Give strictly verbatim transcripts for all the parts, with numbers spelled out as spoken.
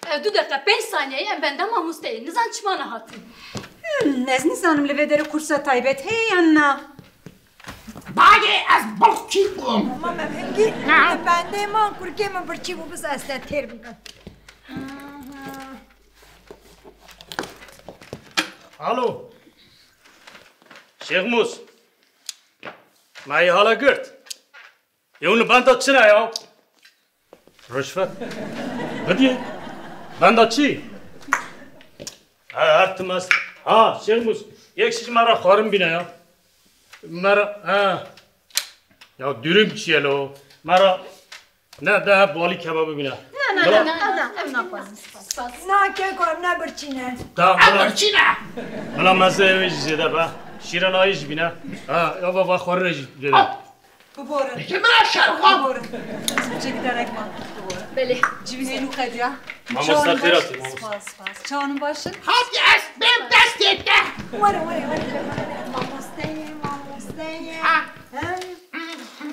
Ev du deqe pênc saniyeyê em benda mamosteyê. Nizan çima nehatin. Hmm, ez nizanim li vê derê kursa taybet heye yan na. Dayê, ez birçî bûm. Tamam, em hingî li bendê man, kurkê min birçî bû, biz ez te têr bibim. Alo. Şêxmûs. Me yê hala girt. Ew li benda çi ne ya? Rişvet. Bidî. Benda çi? Ha, her tim ez. Ha, Şêxmûs. Yek şiş me re xwarin bîne ya. Me re, ha. Ya dürüm çi ye lo? Me re ne de hep balî kebabı bîne. Na, na, na, na, na, em naxwazin. Spas. Na, keko, em ne birçî ne. Tamam, em birçî ne. Bila meze wê jî zêde be. Şîrana yê jî bîne. Ha, ya va, va xwarin jî zêde. Biborin. Ji min re şerxan. Biborin. Çekî derek man. Biborin. Belê. Civînê nû qediya. Mamoste xêr hatî, mamoste. Spas, spas. Çawanî baş in? Hatî ez bêm destê te. Were, were, were. Mamosteyê, mamosteyê. Ha. He?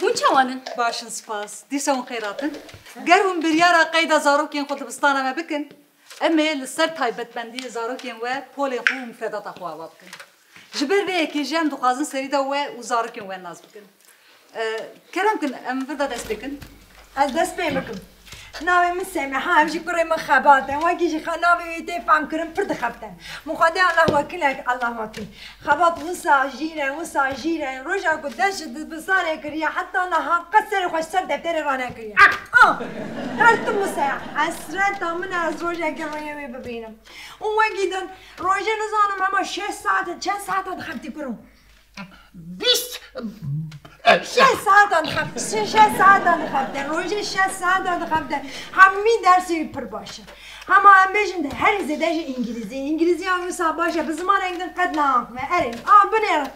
Hûn çawan in? Baş in, spas. Dîsa hûn xêr hatin. Ger hûn biryara qeyda zarokên xwe dibistana me bikin, em ê li ser taybetmendiyê zarokên we polên xwe û mifredata xwe ava bikin. Ji ber vê yekê jî em dixwazin serî de we û zarokên we nas bikin. E, kerem kin, em vir de dest pê kin. Ez dest pê bikim. Navê min Semiha, ev jî kurê min Xebat e. Wekî jî xe-, navê wî tê fem kirin, pir dixebite. Min xwedê Allah wekîl e, Allah wekîl. Xebat wisa jîr e, wisa jîr e. Roja ku dest ji dibistanê kiriye, heta niha qet serê xwe ji ser defterê ranekiriye. Ah! Her tim wisa ye. Hesreta min e, ez rojekê rûyê wê bibînim. Û wekî din, rojê nizanim hema şeş saet e, çend saeta dixebitî kuro? Bîst, e, şeş saetan dixebite, şeş saetan dixebite, rojê şeş saetan dixebite. Hemî dersê wî pir baş e. Hema em bêjin de herî zêde jî îngilîzî. Îngilîziya wisa baş e, bi zimanek din qet neaxive. Erê, a, binêrin.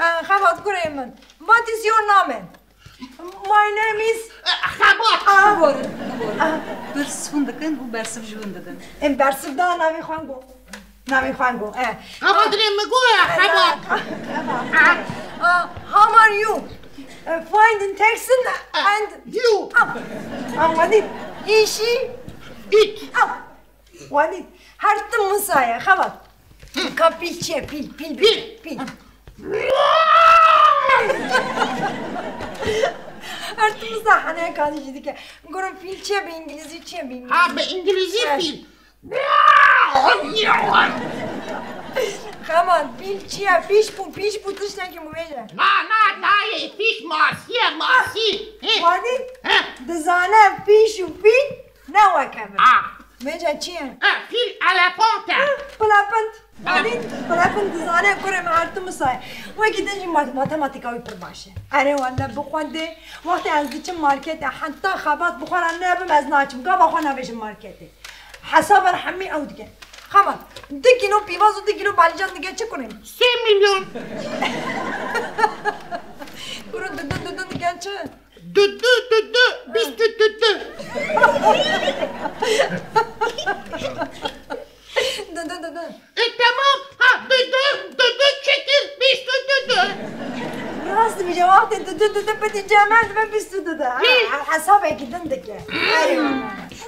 E, Xebat kurê min. What is your name? My name is Xebat. Ah. Biborin, biborin. Ah. Pirs hûn dikin û bersiv ji hûn didin. Em bersiv da navê xwe go. Navê xwe go. Eh. Xebat, dilê min go ya, Xebat. Ah, ah. Ah, how are you? Eh, fine, thanks, and you. Ah, ah, what is? Is she? It. Ah. Walî, her tim wisa ye, Xebat. Ka pîl çi ye, pîl, pîl, pîl, pîl. Her tim wisa heneka jî dike. Gurim pîl çi ye bi îngilîzî, çi ye bi îngilîzî? Ha, bi îngilîzî pîl. Xebat, pîl çi ye? Pîş bû, pîş bû tiştekî bû bêje. Na, na, nayê, pîş masî ye, masî. He. Walî, he, dizane pîş û pîl ne weke min. Ha. Vêca çi ye? E, fîl elepant e. Pilepint. Balîn, pilepint dizane kurê min her tim wisa ye. Wekî din jî mat-, matematîka wî pir baş e. Erê wele bixwendê, wextê ez diçim marketê, heta Xebat bi xwe re nebim ez naçim. Gava xwe navêjim marketê. Hesaba hemî ew dike. Xebat, du kîlo pîvaz û du kîlo balîcan dike çi kurê min? Sê milyon. Kuro didin didin dike çi? Dudu, dudu, bîst dudu. Dudu, dudu. E, tamam. Ha, dudu, dudu çekil, bîst dudu. Rast dibêje, wextê dudu, dudu bidî cem dibe bîst dudu. Ha, hesabekî din dike. Erê.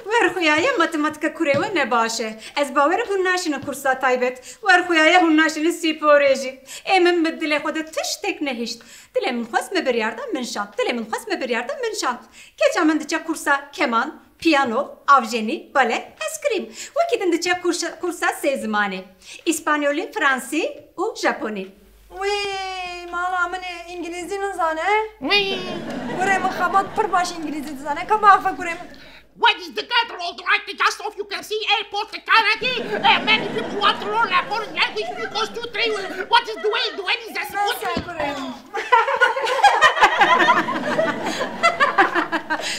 Wer xuyaye matematîka kurê we ne baş e. Ez bawerim hûn naşînin kursa taybet. Wer xuyaye hûn naşînin spor jî. Ê min bi dilê xwe de tiştek nehişt. Dilê min xwest me biryar da min şand. Dilê min xwest me biryar da min şand. Keça min diçe kursa keman, piyano, avjenî, bale, eskrim. Wekî din diçe kursa, kursa sê zimanê. Îspanyolî, fransî û japonî. Wî, mala min ê îngilîzî nizane. Wî. Kurê min Xebat pir baş îngilîzî dizane. Ka biaxe kurê min. What is the capital of the right just off you can see airport the Canada? Uh, many people want to learn a foreign language because two, three, what is the way, the way is a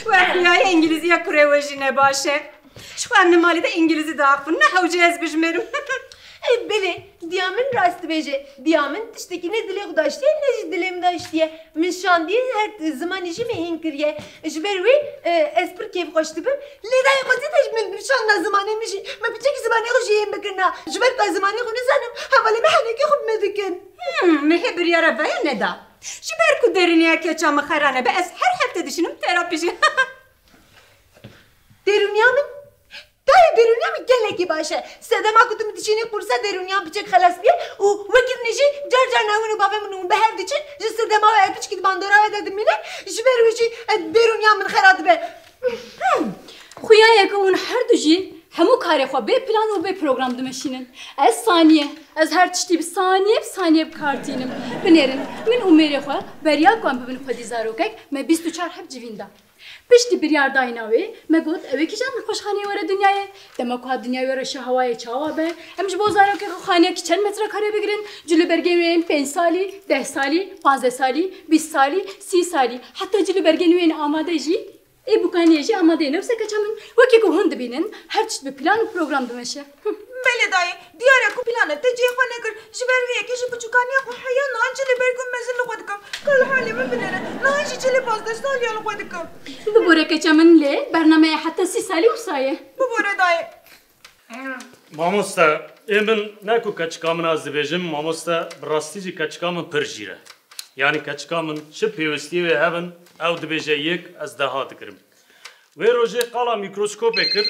Wer xuyaye îngilîziya kurê we jî ne baş e. Ji xwe em li malê de îngilîzî diaxivin, ne hewce ez bijmêrim. Ê, belê, diya min rast dibêje. Diya min tiştekî ne dilê xwe daştiye, ne jî dilê min daştiye. Min şandiye her zimanî jî min hîn kiriye. Ji ber wê, e, ez pir kêfxweş dibim. Lê dayê xwe zêde ji min şandina zimanê min jî. Min piçekî zimanê xwe jî hîn bikirina. Ji ber ku ez zimanê xwe nizanim, hevalê min henekê xwe bi min dikin. Hmm, min hê biryara vaya neda. Ji ber ku derûniya keça min xera nebe, ez her hefte dişînim terapî jî. Derûniya min? Kî baş e. Sedema ku tu min dişînî qursa derûniya piçek xelas bîye û wekî din jî car car navin û bavê min û min bi hev diçin, ji sedema ve piçkî di bandora ve de dimîne, ji ber wî jî derûniya min xera dibe. Xuya ye ku hûn her du jî hemû karê xwe bê plan û bê program dimeşînin. Ez saniye, ez her tiştî bi saniye bi saniye bi kar tînim. Binêrin, min û mêrê xwe beriya ku em bibin xwedî zarokek, me bîst û çar heb civîn da. Piştî biryardayîna wê, me got, ew ê kîjan nexweşxaneyê were dinyayê? Dema ku hat dinyayê were şehewayê çawa be? Em ji bo zarokê xwe xaneyekî çend metrekarê bigirin? Cilûbergên wê yên pênc salî, deh salî, panzdeh salî, bîst salî, sî salî. Heta cilûbergên wê yên amade jî, ê bûkaniyê jî amade ye. Ne wisa keça min? Wekî ku hûn dibînin, her tişt bi plan û program dimeşe. Belê dayê, diyar e ku planê te cihê xwe nekir. Ji ber vê yekê ji biçûkaniya xwe heya niha cilê bergên mezin li xwe dikim. Ka li halê min binêre. Niha jî cilê pazdeh saliya li xwe dikim. Bibore keça min lê bernameya heta sî salî wisa ye. Bibore dayê. Mamoste, ê min ne ku keçika min ez dibêjim, mamoste, bi rastî jî keçika min pir jîr e. Yanî keçika min çi pêwistiyê wê hebin, ew dibêje yek, ez deha digirim. Wê rojê qala mîkroskopê kir.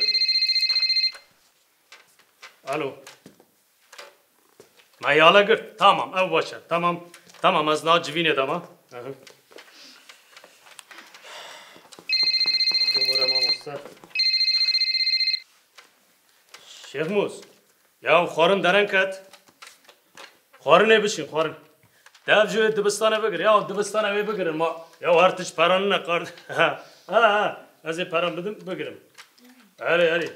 Alo. Me yala girt. Tamam, ew baş e. Tamam. Tamam, ez niha civînê de me. Aha. Bibore mamoste. Şêxmûs. Ya xwarin dereng ket. Xwarinê bişîn, xwarin. Dev ji wê dibistanê bigir. Ya dibistanê wê bigirin. Ma, ya her tişt peranine kar. Ha, ha, ha. Ez ê peran bidim, bigirim. Erê, erê.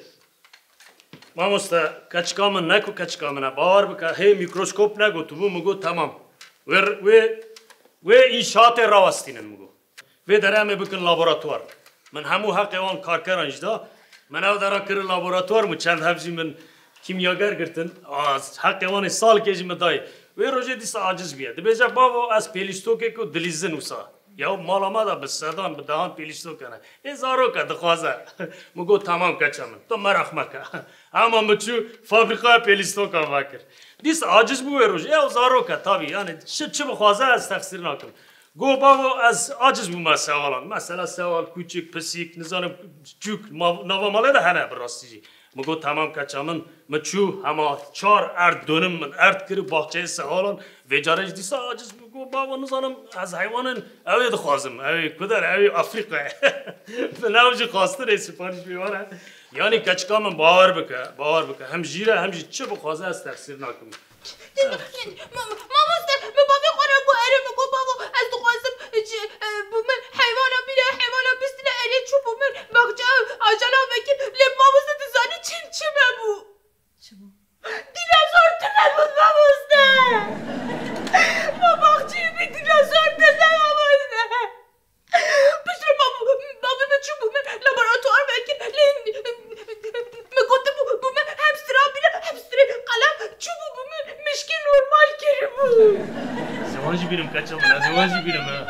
Mamoste, keçika min ne ku keçika min e. Bawer bike, hê mîkroskop negotibû, min got temam. Wê, wê, wê înşaatê rawestînin, min got. Vê derê em ê bikin laboratuwar. Min hemû heqê wan karkeran jî da. Min ew dera kirin laboratuwar, min çend hev jî min kîmyager girtin. A, heqê wan ê salkê jî min dayê. Wê rojê dîsa aciz bûye. Dibêje, bavo, ez pêlîstokek û dilîzin wisa. Ya mala me de bi sedan, bi dehan pêlîstok hene. Ê zarok e, dixwaze. Min got, temam keça min. Tu meraq meke. Hema min çû fabrîkaya pêlîstokan vekir. Dîsa aciz bû wê rojê. Ya zarok e, tabî. Yanî çi, çi bixwaze ez texsîr nakim. Got, bavo, ez aciz bûme sewalan. Mesela sewal, kûçik, pisîk, nizanim, çûk, ma-, nava malê de hene bi rastî jî. Min got, temam keça min. Min çû hema çar erd donim min erd kir baxçeyê sewalan. Vê carê jî dîsa aciz bû. Got, bavo, nizanim, ez heywanên ew ê dixwazim. Ew ê ku der, ew ê Afrîka ye. Min ew jî xwestin ê siparîş bê wan e. Yanî keçika min bawer bike, bawer bike. Hem jîr e, hem jî çi bixwaze ez texsîr nakim. Ma-, ma-, mamoste, min bavê xwe re got, erê min got, bavo, ez dixwazim, ji, e, bi min heywana bîne, heywana bistine, erê çû bi min baxçe ajala vekir, lê mamoste dizanî çîn çi me bû? Çi bû? Dînozor tune bû, mamoste! Ma baxçeyê min dînozor tune, mamoste! Piştre bavê min çûbû min laboratuwar vekir. Lê min gotibû bû min hemstra bîne, hemstirê qelem çûbû bû min mişkê normal kiribû. Ez ê wan jî bînim keça min, ez ê wan jî bînim ha.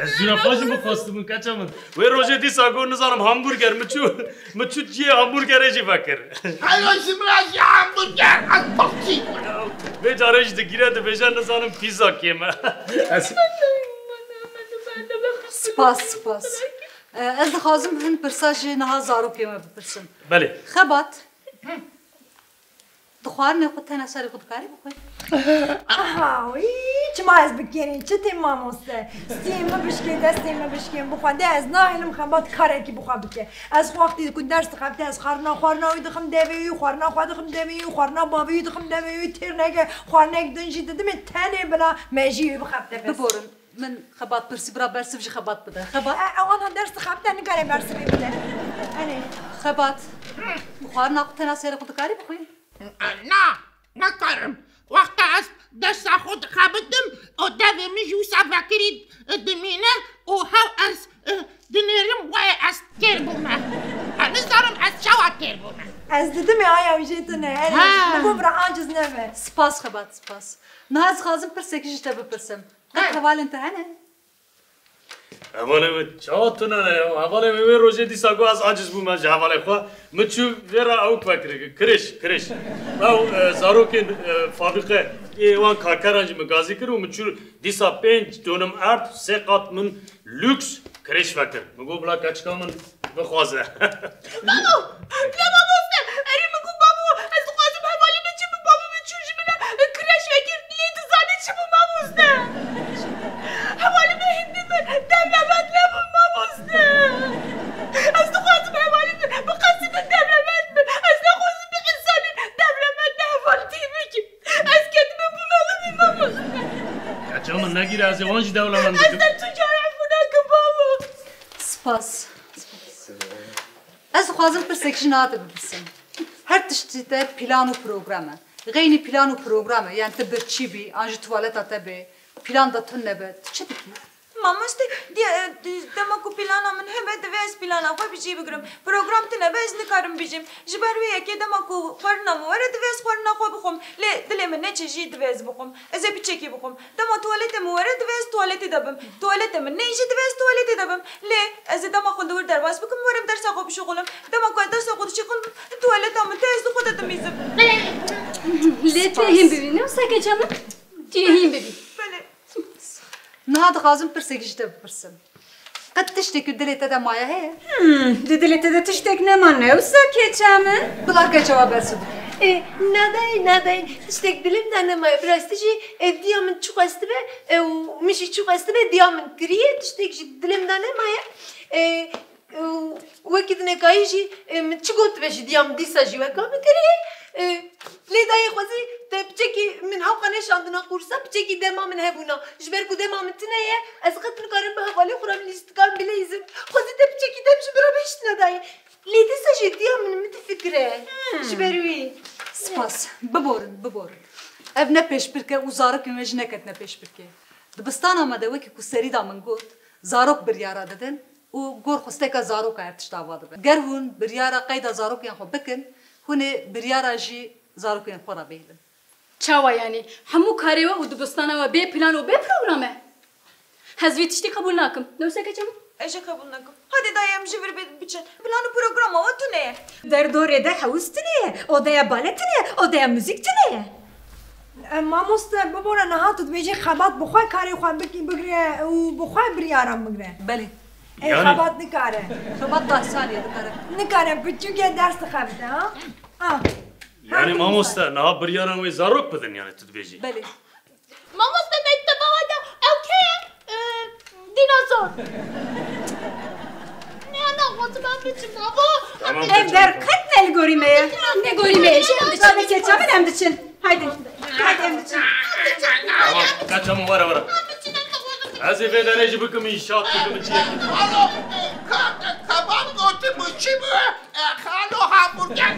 Ez zûrefa jî bixwastim min keça min. Wê rojê dîsa got nizanim hamburger min çû, min çû cihê hamburgerê jî vekir. Helo ji min re jî hamburger, ez baxçî. Vê carê jî digire dibêje nizanim pîza kêm e. Ez Spas, spas. E, ez dixwazim hin pirsa ji niha zarokê me bipirsim. Belê. Xebat, di xwarinê xwe tena serê xwe dikarî bixwî? Aha, wî, çima ez bikêrî? Çi tê mamoste? Stî min bişkê, destê min bişkê, bixwe. De ez nahêlim Xebat karekî bixwe bike. Ez xwe wextî ku ders dixebite, ez xwarina, xwarina wî dixim devê wî, xwarina xwe dixim devê wî, xwarina bavê wî dixim devê wî, têr neke, xwarinek din jî didimê tenê bila me jî wî bixebite bes. Biborin. Min Xebat pirsî, bira bersiv ji Xebat bide. Xebat. E, ew ana ders dixebite, nikare bersivê bide. Erê. Xebat. Xwarina xwe tena serê xwe dikarî bixwî? Na, nikarim. Wexta ez dersa xwe dixebitim û devê min jî wisa vekirî dimîne û hew ez, e, dinêrim wê ez têr bûme. Ez nizanim ez çawa têr bûme. Ez didimê aya wî jê tune. Erê. Ha. Li bo bira aciz nebe. Spas Xebat, spas. Niha ez dixwazim pirsekî ji te bipirsim. Qet hevalên te hene? Hevalê wê çawa tune ne ya? Hevalê wê wê rojê dîsa got ez aciz bûme ji hevalê xwe. Min çû vê re ew vekir, kirêş, kirêş. Ew, e, zarokên, e, fabrîke, ê wan karkeran jî min gazî kir û min çû dîsa pênc donim erd, sê qat min lûks kirêş vekir. Min got bila keçika min bixwaze. Babo! Ya mamoste! Erê min got babo! Gir ez ê wan jî dewlemend bikim. Ez te tu cara efû nakim babo. Spas. Ez dixwazim pirsek jî niha te bipirsim. Her tiştî te plan û program e. Xeynî plan û program e. Yani tu birçî bî, an jî tuwaleta te bê, plan da tune be. Tu çi dikî? Mamoste, diye, e, di-, dema ku plana min hebe, divê ez plana xwe bi cî bigirim. Program tune be, ez nikarim bijîm. Ji ber wê yekê dema ku xwarina min were, divê ez xwarina xwe bixwim. Lê dilê min neçe jî divê ez bixwim. Ez ê piçekî bixwim. Dema tuwaletê min were, divê ez tuwaletê de bim. Tuwaletê min neyê jî, divê ez tuwaletê de bim. Lê ez ê dema xwe li wir derbas bikim, werim dersa xwe bişuxulim. Dema ku ez dersa xwe dişuxulim, tuwaleta min tê, ez li xwe de dimîzim. Lê tu yê hîn bibî, ne wisa keça min? Tu yê hîn bibî. Belê. Niha dixwazim pirsek ji te bipirsim. Qet tiştê ku dilê te de maye heye? Hmm, di dilê te de tiştek nema, ne wisa keça min? Bila keça we bersiv bike. E, nadayê, nadayê, tiştek dilim de nemaye. Bi rastî jî, e, diya min çi xwestibe, e, û min jî çi xwestibe, diya min kiriye, tiştek jî dilim de nemaye. E, e, û wekî dinekayî jî, e, min çi gotibe jî diya min dîsa jî weka min kiriye. E, Lê dayê xwezî te piçekî min hewqa neşandina qûrsa, piçekî dema min hebûna. Ji ber ku dema min tune ye, ez qet nikarim bi hevalê xwe re min lîstikan bileyzim. Xwezî te piçekî dem ji min re bihiştine dayê. Lê dîsa jî diya min min difikire. Hmm. Ji ber wî. Spas. Biborin, biborin. Ev ne pêşbirk e û zarokên we jî neketine pêşbirkê. Dibistana me de wekî ku serî da min got, zarok biryara didin û gor xwesteka zaroka her tişt ava dibe. Ger hûn biryara qeyda zarokên xwe bikin, hûn ê biryara jî zarokên xwe re bihêlin. Çawa yanî? Hemû karê we û dibistana we bê plan û bê program e? Ez vî tiştî qebûl nakim. Ne wisa keça min? Ez jî qebûl nakim. Hadê dayê em ji vir bi-, biçin. Plan û programa we tune ye. Derdorê de hewz tune ye. Odeya bale tune ye. Odeya muzîk tune ye. E, mamoste, bibore niha tu dibêjî xebat bi xwe karê xwe bikî bigire û bi xwe biryara bigire. Belê. Ê, yanî xebat nikare. Xebat deh salî ye dikare. Nikare, piçûkê ders dixebite, ha? Ah. Yanî mamoste, niha biryara wê zarok bidin, yanî tu dibêjî. Belê. Mamoste, mekteba we de ew kê ye? Ee, dînozor. Ne, ne, xwezim em biçin, babo. Tamam, ev der qet ne li gorî me ye. Ne gorî me ye. Ji em diçin. Keça min em diçin. Haydi. Haydi em diçin. Tamam, keça min were, were. Ez ê vê derê jî bikim, înşaat bikim, çi. Alo, ka-, ka-, kaban gotin bu çi bu? E, xalo hamburger